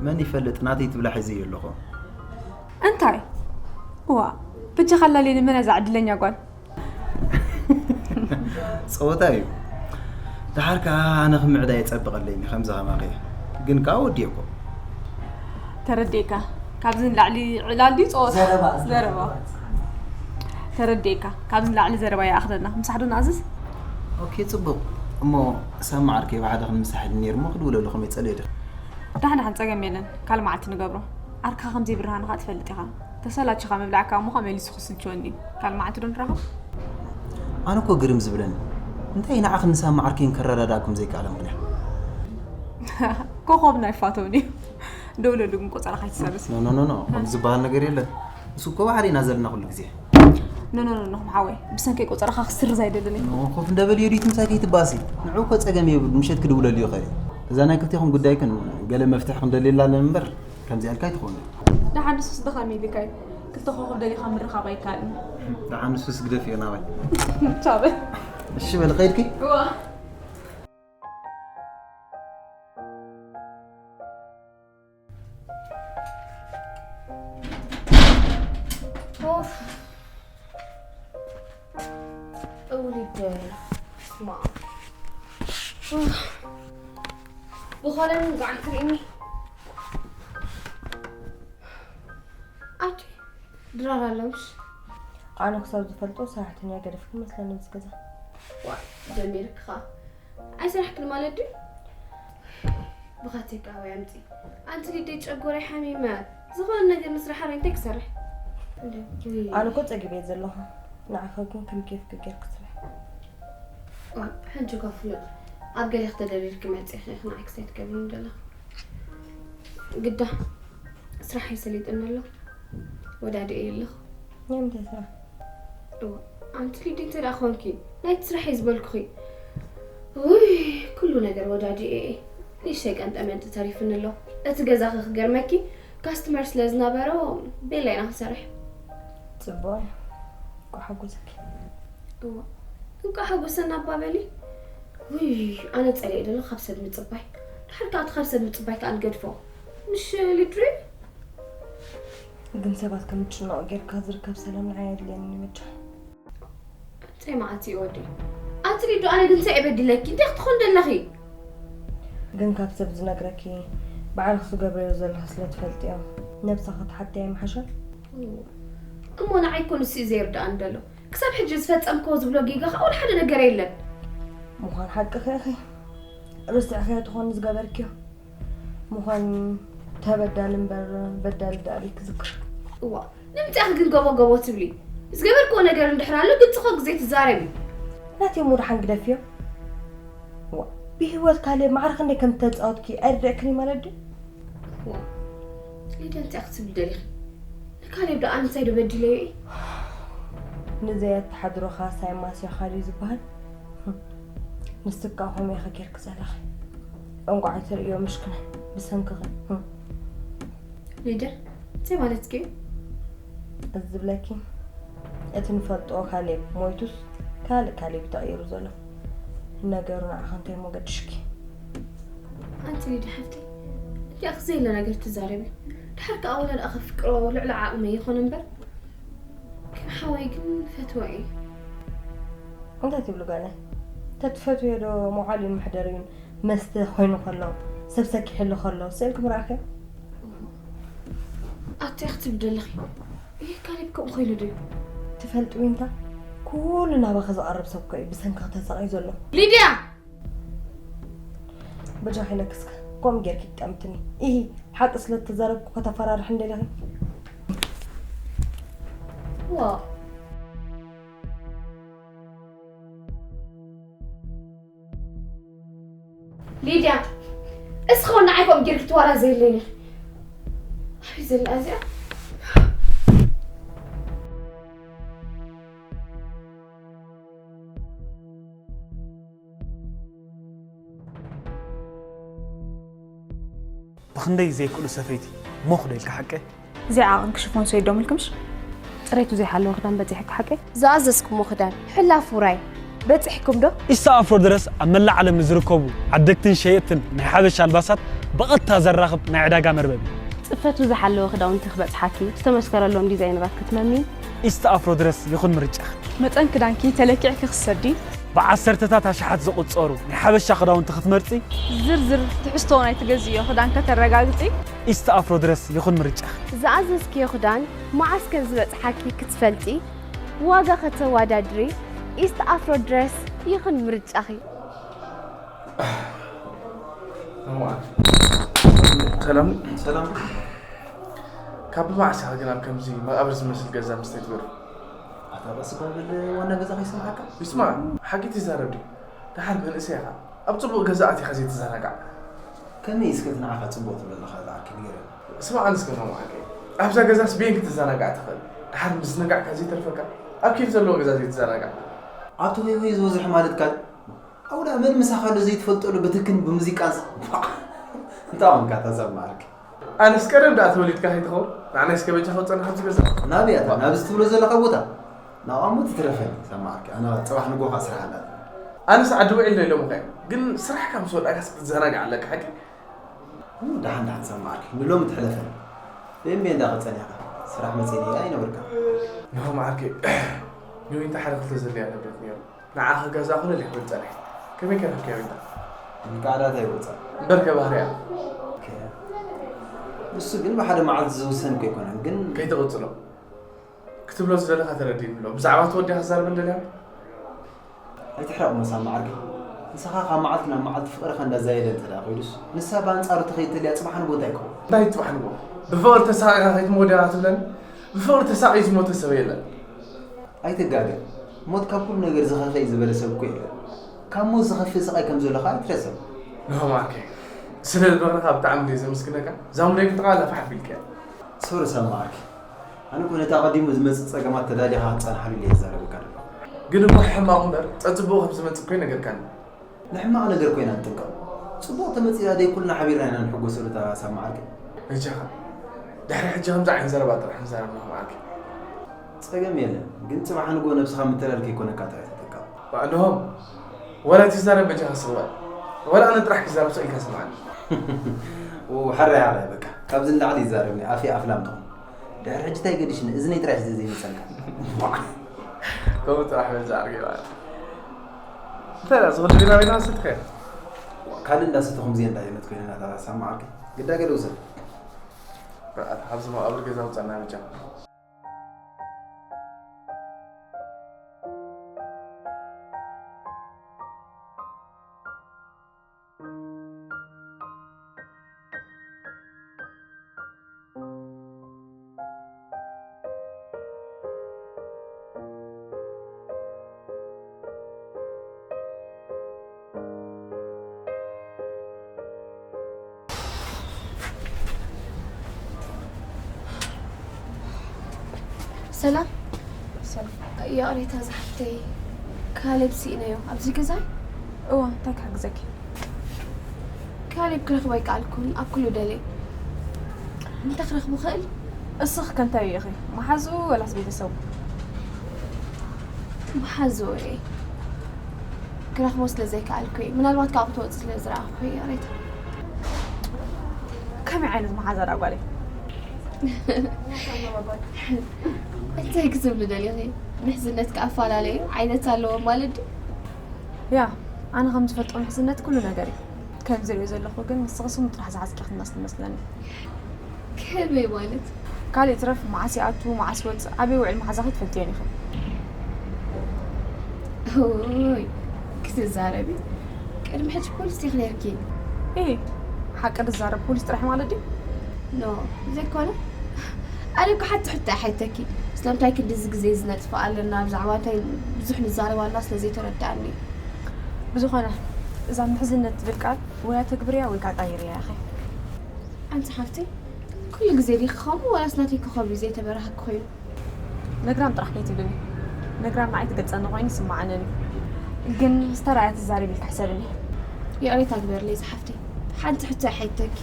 መን ይፈልጥ ናተይ ትብላ ሒዘዮ ኣለኹ። እንታይ? ዋእ በጃኻ ኣላልየኒ መን እያ እዛ ዕድለኛ ጓል? ጸወታ እዩ። ደሓር ከኣ ኣነ ክምዕዳ የጸብቐለይኒ ከምዚ ከማኺ። ግን ከኣ ወዲኤ እኮ። ተረዲኤካ። ካብዚ ንላዕሊ ዕላል ድዩ ጸወታ? ዘረባ፣ ዘረባ። ተረዲኤካ። ካብዚ ንላዕሊ ዘረባ ይኣኽለና። ምሳሕ ዶ ንኣዝዝ? ኦኬ ጽቡቕ። እሞ ሳማ ዓርከይ ብሓደ ክንምሳሕ ኢሉ ነይሩ እሞ ክድውለሉ ከመይ ጸልዮ ዶ? ደሓን ደሓን ጸገም የለን። ካልእ መዓልቲ ንገብሮ። ዓርክኻ ከም ዘይብርሃንኻ ትፈልጥ ኢኻ። ተሰላችኻ ምብላዕካ እሞ ኸኣ መሊሱ ክስልችወኒ እዩ። ካልእ መዓልቲ ዶ ንራኸብ? ኣነ እኮ ግርም ዝብለኒ እንታይ ንዓኽን ንሳማ ዓርከይን ከረዳድኣኩም ዘይከኣለ ምኽንያት? ኮኾብ ናይ ፋቶን እዩ። ደውለሉ ግን ቆጸራኻ ኣይትሰርዝ። ኖ ኖ ኖ ኖ ከምዚ ዝበሃል ነገር የለን። ንሱ እኮ ብሓደ ኢና ዘለና ኩሉ ግዜ። ኖ ኖ ኖ ኖ ሓወይ ብሰንከይ ቆጸራኻ ክስርዝ ኣይደልን እየ። ኖ ኮፍ እንደ በል ዮዲት ምሳይ ከይትባእሲ። ንዑ እኮ ጸገም የብሉን ምሸት ክድውለሉ ይኽእል እየ። እዛ ናይ ክልቴኹም ጉዳይ ግን ገለ መፍትሒ ክንደልየላ ኣለና እምበር ከምዚኣ ኢልካ ኣይትኾንን። ደሓን ንሱስ ድኸም ኢልካ እዩ። ክልተ ኮኾብ ደሊኻ ምርኻብ ኣይከኣልን። ደሓን ንሱስ ግደፍዮ ናባይ። ቻው በል። እሺ በል ከይድኪ። እዋ። ኡፍ እውሊደ ስማ ብኾነ ምንጋዕ ትርእኒ ኣቲ ድራር ኣለምሽ ኣነ ክሳብ ዝፈልጦ ሰራሕተኛ ገደፍኪ መስለኒ ምስ ገዛ ዋ ጀሚርክኻ ኣይሰራሕክን ማለት ድዩ ብኻቴ ከኣ ወይ ኣምጺ ኣንቲ ሊደይ ጨጎራይ ሓሚመ ዝኾነ ነገር ንስራሕ ኣረ እንታይ ክሰርሕ ኣነ እኮ ጸጊበ እየ ዘለኹ ንዓኻ ግን ከም ኬፍኪ ጌርኪ ስራሕ ሕጂ እኳ ፍሉጥ ኣብ ገለ ክተደሪርኪ መጺኺ ኢኺ ንዓይ ክሳይ ትገብርኒ ዘለኺ ግዳ ስራሕ ይሰሊጥኒ ኣሎ ወዳዲኤ ኣለኹ ናይ ምንታይ ስራሕ እዋ ኣንቲ ሊዲ እንታይ ደኣ ኮንኪ ናይቲ ስራሕ እየ ዝበልኩኺ ውይ ኩሉ ነገር ወዳዲኤ እየ ንእሽተይ ቀንጠመንጢ ተሪፍኒ ኣሎ እቲ ገዛኺ ክገርመኪ ካስትመር ስለ ዝነበሮ ቤላ ኢና ክንሰርሕ ጽቡቕ እዩ። እንኳዕ ሓጎሰኪ። እዋ፣ እንኳዕ ሓጎሰና ኣባ በሊ። ውይ፣ ኣነ ጸሊኤ ደሎ ካብ ሰብ ምጽባይ። ድሓር ከኣ እቲ ካብ ሰብ ምጽባይ ከኣ ንገድፎ። ምሽ ሊድሪ? ግን ሰባት ከም እትጭነቑ ጌርካ ዝርከብ ሰላም ንዓይ ኣየድልየንን እዩ በጃ። እንታይ መዓት እዩ ወዲ? ኣቲ ሊዱ፣ ኣነ ግን እንታይ እየ በዲለኪ? እንታይ ክትኾን ደለኺ? ግን ካብ ሰብ ዝነግረኪ ባዕልኺ ትገብርዮ ዘለኺ ስለ ትፈልጥዮ ነብስኺ ክትሓትያ ኣይምሓሸን? እሞ ንዓይ እኮ ንሱ እዩ ዘይርድኣኒ ደሎ። ክሳብ ሕጂ ዝፈጸምክዎ ዝብሎ ጌጋ ከኣ ወላ ሓደ ነገር የለን። ምዃን ሓቅኺ ኢኺ። ርስዕኽዮ ትኾኒ ዝገበርክዮ። ምዃን ተበዳሊ እምበር በዳሊ ደኣ ደይ ክዝክር። እዋ፣ ንምንታይ ኢኺ ግን ገቦ ገቦ ትብሊ? ዝገበርክዎ ነገር እንድሕር ኣሎ ግልጺ ኮንኪ ዘይትዛረቢ። ናተይ እሞ ደሓን ግደፍዮ። ዋ፣ ብህይወት ካሌብ ማዕረ ክንደይ ከም እተጻወትኪ ኣይርድዕክን እዩ ማለት ድዩ? ዋ፣ ሊድያ እንታይ ክትብሊ ደሊኺ? ንካሌብ ዶ ኣነ እንታይ ዶ በዲለዮ እየ? ንዘየተሓድሮኻ ሳይማስ ኢኻ ድዩ ዝበሃል? ንስካ ከምኡ ኢኺ ጌርኪ ዘለኺ። እንቋዕ ትርእዮ ምሽክናይ ብሰንክኺ። ሊድያ፣ እንታይ ማለትኪ እዩ? እዚ ዝብለኪ፣ እቲ ንፈልጦ ካሌብ ሞይቱስ ካልእ ካሌብ እዩ ተቐይሩ ዘሎ። ነገሩ ንዓኺ እንታይ እሞ ገድሽኪ? ኣንቲ ሊድያ ሓፍተይ፣ እንዲያኺ ዘየለ ነገር ትዛረቢ። ድሓር ከኣ ወላ ደኣ ከፍቅሮ ልዕሊ ዓቕመይ ይኹን እምበር፣ ከም ሓወይ ግን ፈትዎ እየ። እንታይ ትብሊ ጓለይ? ተትፈትውዮ ዶ መውዓሊኡን መሕደሪኡን መስተ ኮይኑ ከሎ፣ ሰብ ሰኪሕሉ ከሎ፣ ስእልኪ ምርኣኽዮ? ኣቲ ክትብሊ ደለኺ? ይህ ካሌብ ከምኡ ኮይኑ ድዩ? ትፈልጢ ዊንታ፣ ኩሉ ናባኺ ዝቐርብ ሰብ እኮ እዩ ብሰንክኺ ተሳቒዩ ዘሎ። ሊድያ! በጃኺ ኢለኪ እስከ ከምኡ ጌርኪ ጠምትኒ። ኢሂ፣ ሓቂ ስለ እተዛረብኩ ከተፈራርሕኒ ደሊኺ? ዋው። ሊድያ፣ እስኺ እውን ንዓይ ከምኡ ጌርኪ ትዋራዘይለይ ኢኺ። ኣበይ ዘላ እዚኣ? ብኽንደይ ዘይክእሉ ሰፈይቲ ሞኽ ዶ ኢልካ ሓቀ? እዚኣ ዓቕንኪ ሽፎን ሰይዶምልኪ ምሽ? ጽሬቱ ዘይሓለወ ክዳን በጺሕኪ ሓቀይ? ዝኣዘዝኩሞ ክዳን፣ ሕላፍ ውራይ፣ በጺሕኩም ዶ? ኢስታ ኣፍሮ ድረስ ኣብ መላእ ዓለም ንዝርከቡ ዓደግትን ሸየጥትን ናይ ሓበሻ ኣልባሳት ብቐጥታ ዘራኽብ ናይ ዕዳጋ መርበብ እዩ። ጽፈቱ ዝሓለወ ክዳውንቲ ክበጽሓኪ፣ ዝተመስከረሎም ዲዛይነራት ክትመሚ። ኢስታ ኣፍሮ ድረስ ይኹን ምርጫኺ። መጠን ክዳንኪ ተለኪዕኪ ክትሰዲ። ብዓሰርተታት ኣሽሓት ዝቑጸሩ ናይ ሓበሻ ክዳውንቲ ክትመርጺ። ዝርዝር ትሕዝቶ ናይ ትገዝእዮ ክዳን ከተረጋግጺ። ኢስታ ኣፍሮ ድረስ ይኹን ምርጫኺ። ዝኣዘዝክዮ ክዳን መዓስ ከም ዝበጽሓኪ ክትፈልጢ፣ ዋጋ ከተወዳድሪ፣ ኢስት ኣፍሮ ድረስ ይኹን ምርጫኺ። ሰላም። ሰላም። ካብ ብመዓስ ኢኻ ግን ኣብ ከምዚ መቓብር ዝመስል ገዛ ምስ ተግብር? ኣታ ቀስ እባ በል፣ ዋና ገዛ ከይሰምዓካ። ይስማዕ፣ ሓቂ ትዛረብ ድዩ? ደሓር መንእሰይ ኢኻ። ኣብ ጽቡቕ ገዛ ኣቲኻ ዘይትዘናጋዕ። ከመይ እስከ እቲ ንዓኻ ጽቡቕ ትብለኒ ኸኣ ዝዓርኪ ንገረኒ። ስማዕ እስከ ማማ ሓቀይ። ኣብዛ ገዛስ ብየን ክትዘናጋዕ ትኽእል? ደሓር ምዝንጋዕካ ዘይተርፈካ? ኣብ ኬፍ ዘለዎ ገዛ ዘይትዘናጋዕ። ኣቶ ሆይ ሆይ ዝበዝሑ ማለትካ ድዩ? ኣውዳ መን ምሳኻ ኣሎ ዘይትፈልጠሉ ብትክን ብሙዚቃንስ? እንታይ ኾንካ እታ ሰብ ማዓርኪ? ኣነስ ቀደም ደኣ ተወሊድካ ከይትኸውን? ንዓናይ እስከ በጃኻ ውጸና ካብዚ ገዛ። ናበይ ኣታ? ናብዚ ትብሎ ዘለኻ ቦታ? ናብኣ እሞ ትትረፈኒ፣ ሰማዕኪ። ኣነ ጽባሕ ንግሆ ከኣ ስራሕ ኣላትኒ። ኣነስ ዓዲ ውዒል ዶ ኢሎምኻ እዮም? ግን ስራሕካ ምስ ወዳእካስ ክትዘናጋዕ ኣለካ፣ ሓቂ? እሞ ደሓን ደሓን ሰማዕኪ፣ ንሎሚ ትሕለፈኒ። በየንበየን ዳኻ ጸኒሕካ? ስራሕ መጺእኒ ኢላ ኣይነበርካን። ንሆ መዓርከይ፣ ንዊንታ ሓደ ክልተ ዘድልያ ንብረት ነይሩ። ንዓኻ ገዛ ኮነ ሊሕብል ጸኒሐ። ከመይ ከረክብያ ዊንታ? ቃላት ኣይወጻን። እምበር ከ ባህርያ? ኦኬ። ንሱ ግን ብሓደ መዓልቲ ዝውሰን ከይኮነን፣ ግን ከይትቕጽሎ። ክትብሎ ዝደለኻ ተረዲእኒ ኣሎ። ብዛዕባ እቲ ወዲ ኢኻ ክዛረበኒ ደሊኻ? ኣይትሕረቕ መሳም መዓርከይ። ንስኻ ካብ መዓልቲ ናብ መዓልቲ ፍቕርኻ እንዳዛየደ እንተ ደኣ ኮይኑስ፣ ንሳ ብኣንጻሩ ትኸይድ ተልያ ጽባሕ ንግሆ እንታይ ይከውን? እንታይ ጽባሕ ንግሆ? ብፍቕሪ ተሳቒኻ ከይትሞት ዲኻ ትብለኒ? ብፍቕሪ ተሳቒዩ ዝሞተ ሰብ የለን። ኣይትጋገ። ሞት ካብ ኩሉ ነገር ዝኸፍእ እዩ ዝበለ ሰብ እኮ የለን። ካብ ሞት ዝኸፍእ ስቓይ ከም ዘሎ ከኣ ኣይትረስዕ። ንሆ ማርከይ፣ ስለ ዝመኽረኻ ብጣዕሚ እንድየ ዘመስግነካ። እዛ ሙደይ ክትቃላ ፋሕ ኣቢልካያ። ሶሪ ሳም ማርክ። ኣነ እኮ ነቲ ኣቐዲሙ ዝመጽእ ጸገማት ተዳሊኻ ክትጸንሓሉ ኢለ እየ ዝዛረበካ ዘለኹ። ግን እኮ ሕማቑ እምበር ጸጽቡቑ ከም ዝመጽእ እኮ ይነገርካኒ። ንሕማቕ ነገር ኮይና ንጥንቀቕ። ጽቡቕ ተመጺእላ ደይ ኩልና ሓቢርና ኢና ንሕጎሰሉ እታ ሳም ማዓርከይ። በጃኻ። ድሕሪ ሕጂ ከምዚ ዓይነት ዘረባ ጥራሕ ንዛረብ ንኽመዓልኪ። ጸገም የለን፣ ግን ጽባሕ ንግሆ ነብስኻ ምትላል ከይኮነካ ጥራይ ተጠቀም። ባዕልሆም ወላ ትዛረብ በጃኻ ስቕ በል። ወላ ኣነ ጥራሕ ክዛረብ ስቕ ኢልካ ስምዓኒ። ኦ፣ ሓራይ ሓራይ በቃ። ካብዚ ንላዕሊ ይዛረብኒ፣ ኣፈይ ኣፍላም ትኹን። ድሕሪ ሕጂ እንታይ ገዲሽኒ፣ እዝነይ ጥራሕ እዩ ዘይመጸልካ። ከምኡ ጥራሕ በል ዝዓርከይ በዓል። እንታይ ደኣ፣ እዚ ኩሉ ቢራ በይንና ሰቲኻዮ? ካልእ እንዳሰተኹም እዚኣ እንዳየመት ኮይና ናታ ሳማ ዓርከይ። ግዳ ገለ ውሰድ። ብርኣት፣ ካብዚ መቓብር ገዛ ውጻና መቸም። ሰላም። ሰላም። ይቕሬታ ዝሓፍተይ፣ ካሌብ ስኢነዮ ኣብዚ ገዛይ? እዋ፣ እንታይ ክሕግዘኪ? ካሌብ ክረኽቦ ኣይከኣልኩን፣ ኣብ ኩሉ ደልየ። እንታይ ክረኽቦ ክእል? እስኽ ከ እንታይ ኢኺ? መሓዝኡ ወላስ ቤተሰቡ? መሓዝኡ እየ። ክረኽቦ ስለ ዘይከኣልኩ እየ። ምናልባት ካብኡ ክትወጽእ ስለ ዝረኣኹ እየ፣ ይቕሬታ። ከመይ ዓይነት መሓዛ ደኣ ጓለይ? እንታይ ክትብሊ ደሊኺ? ምሕዝነት ከኣ ኣፈላለዩ ዓይነት ኣለዎ ማለት ድዩ? ያ፣ ኣነ ከም ዝፈልጦ ምሕዝነት ኩሉ ነገር እዩ። ከም ዝሪኦ ዘለኹ ግን ንስኺ ስሙ ጥራሕ ዝሓዝኪ ኢኺ ዝመስል መስለኒ። ከመይ ማለት? ካልእ ይትረፍ መዓስ ይኣቱ፣ መዓስ ይወጽእ፣ ኣበይ ይውዕል መሓዛኺ ትፈልጥዮን ኢኺ። ኦይ፣ ክትዛረቢ ቅድሚ ሕጂ ፖሊስ ዲኺ ነይርኪ? ኢሂ፣ ሓቂ ድዛረብ ፖሊስ ጥራሕ ማለት ድዩ? ኖ፣ ዘይኮነ። ኣነ እኮ ሓንቲ ሕቶ እየ ሓቲተኪ። ስለምንታይ ክንድዚ ግዜ ዝነጥፍእ ኣለና? ብዛዕባ እንታይ ብዙሕ ንዛረብ ኣለና ስለ ዘይተረድኣኒ። ብዝኾነ፣ እዛ ምሕዝነት ትብል ቃል ወይ ኣተግብርያ ወይ ከዓ ቀይርያ ኢኺ። ኣንቲ ሓፍተይ፣ ኩሉ ግዜ ዲኺ ከምኡ ዋላስ ናተይ ኮኾብ እዩ ዘይተበራህኪ ኮይኑ? ነግራም ጥራሕ ከይትብልኒ። ነግራም ንዓይ ትገልጸኒ ኮይኑ ይስምዓንን እዩ። ግን ዝተራእያ ትዛረብ ኢልካ ሕሰብኒ። ይቕሬታ ግበርለይ ዝሓፍተይ። ሓንቲ ሕቶ እየ ሓቲተኪ።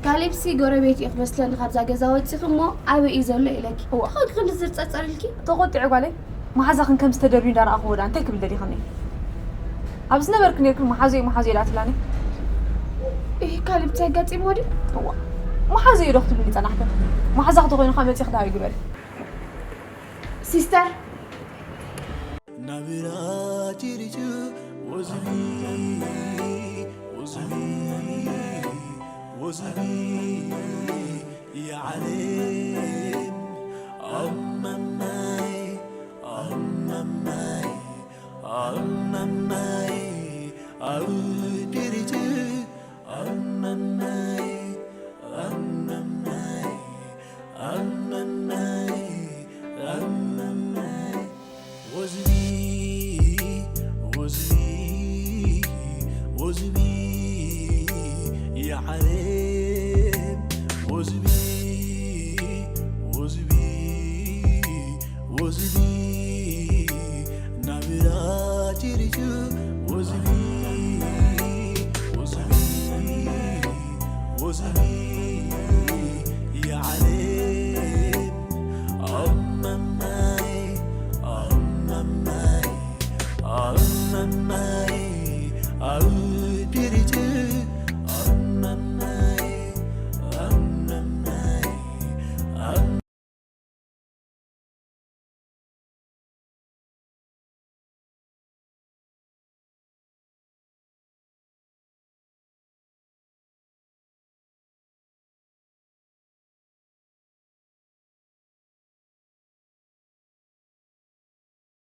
ካሌብሲ ጎረቤት እዩ ክመስለኒ ካብዛ ገዛ ወጺኺ እሞ ኣበይ እዩ ዘሎ ኢለኪ። እዋ። እንታይ ኮንኪ ክንዲ ዝርጸርጸርልኪ? ተቖጢዐ ጓለይ። መሓዛኽን ከምዚ ተደርብዩ እንዳረኣኽዎ ደኣ እንታይ ክብል ደሊኽኒ? ኣብ ዝነበርኪ ኔርክን መሓዙ እዩ መሓዙ እዩ ደኣ ትብላኒ? ኢሂ፣ ካሌብ እንታይ ኣጋጢምዎ ድዩ? እዋ። መሓዙ እዩ ዶ ክትብልኒ ጸናሕክን? መሓዛኺ ተኾይኑ ከኣ መጺኺ ደሃዩ ግበሪ። ሲስተር። ናብራ ጭርጭ ወዝቢ ወዝቢ ወዝቢ የዓለም ኣማማይ ኣማማይ ኣማማይ ኣብ ጭርጭ ኣማማይ ኣማማይ ኣማማይ ኣማማይ ወዝቢ ወዝቢ ወዝቢ የዓለም ወዝቢ ወዝቢ ወዝቢ ናብራ ጭርጭ